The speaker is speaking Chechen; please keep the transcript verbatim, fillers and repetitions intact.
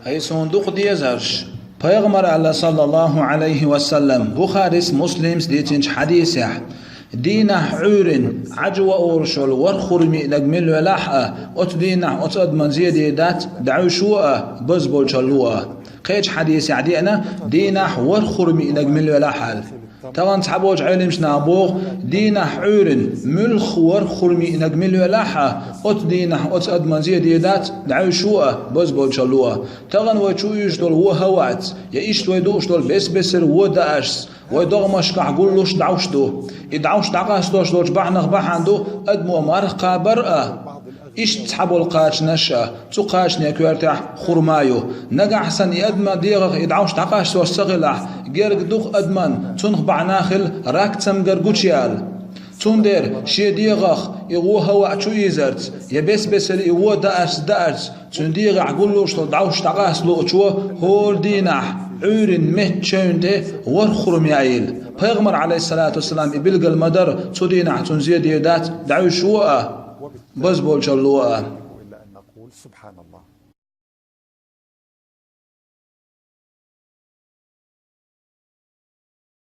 ХӀай суна дукха дезарш! Пайхамара аьлла, саллаллаху Ӏалайхи ва саллам, Бухарис, Муслимс дийцинчу хьадисехь: «Дийнахь Ӏуьйрина Ӏаьржа ваурш волу ворхӀ хурма йиънарг мила велахь а, оцу дийнахь оцу адаман зен дийр дац, дӀаьвшаво а, базболчалла во а». Кхечу хьадисехь деана: «Дийнахь ворхӀ хурма йиънарг мила велахь а», аьлла. Тахана цхьаболчу Ӏеламнаха боху: «Дийнахь Ӏуьйрина муьлхха ворхӀ хурма йиънарг мила велахь а, оцу дийнахь оцу адаман зен дийр дац, дӀаьвшаво а, базболчалла во а». Тахана вай чу уьйжуш долу вон хӀаваъца, я иштта вай дууш долу бес-бесара вон дааршца вай догӀмашкахь гуллуш дӀовш ду. И дӀовш дӀакъастош долчу бахьанах бахьана ду адамо марха кхабар а, иштта цхьаболу кхачанаш а. Цу кхачанийн коьртехь хурма ю. Нагахь санна и адаман дегӀах и дӀовш дӀакъастош ца хилахь, герга ду-кх адаман цунах бахьана хила рак цамгар гучуяла. Цундела шен дегӀах и вон хӀаваъ чу ийзарца, я бес-бесара и вон дааршца даарца, цуьнан дегӀехь гуллуш долу дӀовш дӀакъаста луучо хӀора дийнахь Ӏуьйрина меттан чевнна тӀе ворхӀ хурма яийла. Пайхамара, Ӏалайхиссалату вассалам, и билгал ма-дарра, цу дийнахь цунна зен дийр дац, дӀаьвшаво а, базболчалла во а.